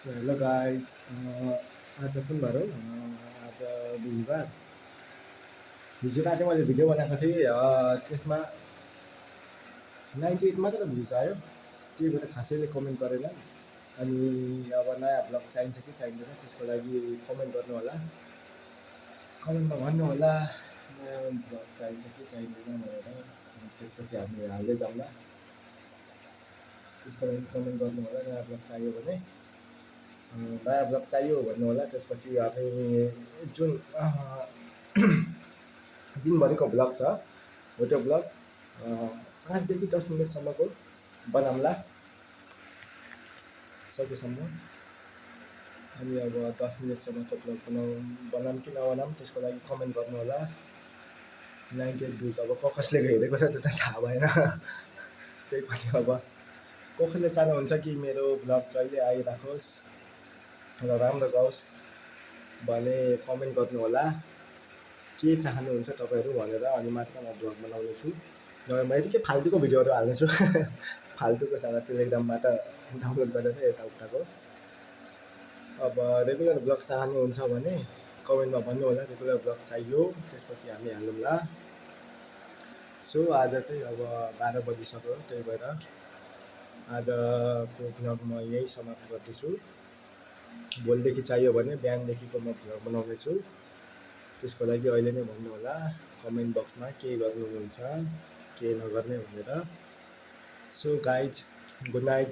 So hello guys, आज कुन बार हो? आज बिहिबार। हिजो राति मैले भिडियो बनाएको थिएँ, त्यसमा 98 मात्र भ्युज आयो। त्यही भएर खासैले कमेन्ट गरेन। अनि अब नयाँ भ्लग चाहिन्छ कि चाहिँदैन त्यसको लागि कमेन्ट गर्नु होला। कमेन्टमा भन्नु होला नयाँ भ्लग चाहिन्छ कि चाहिँदैन भनेर। त्यसपछि हामी हाल्दै जाउँला। त्यसको लागि कमेन्ट गर्नु होला। नयाँ भ्लग चाहियो भने नयाँ भ्लग चाहियो भन्नु होला। त्यसपछि हामी जुन दिनभरिको भ्लग छ हो त्यो भ्लग 5 देखि 10 मिनटसम्मको बनाउँला सकेसम्म। अनि अब 10 मिनटसम्मको भ्लग बनाऊँ कि नबनाऊँ त्यसको लागि कमेन्ट गर्नु होला। 98 भ्युज अब कसले हेरेको छ त्यो त थाहा भएन। त्यही पनि अब कसले चाहनुहुन्छ कि मेरो भ्लग जहिले आइराखोस् र राम्रो गाओस् भने कमेन्ट गर्नु होला। के चाहनुहुन्छ तपाईँहरू भनेर, अनि मात्र म भ्लग बनाउने छु। नभए म यतिकै फाल्तुको भिडियोहरू हाल्नेछु। फाल्तुको साला टेलिग्रामबाट डाउनलोड गरेर यताउताको। अब रेगुलर भ्लग चाहनुहुन्छ भने कमेन्टमा भन्नु होला रेगुलर भ्लग चाहियो, त्यसपछि हामी हालौँला। सो आज चाहिँ अब 12 बजिसक्यो, त्यही भएर आजको भ्लग म यही समाप्त गर्दैछु। भोलिदेखि चाहियो भने बिहानदेखिको म भ्लग बनाउनेछु। त्यसको लागि अहिले नै भन्नु होला कमेन्ट बक्समा के गर्नुहुन्छ के नगर्ने भनेर। So guys, good night.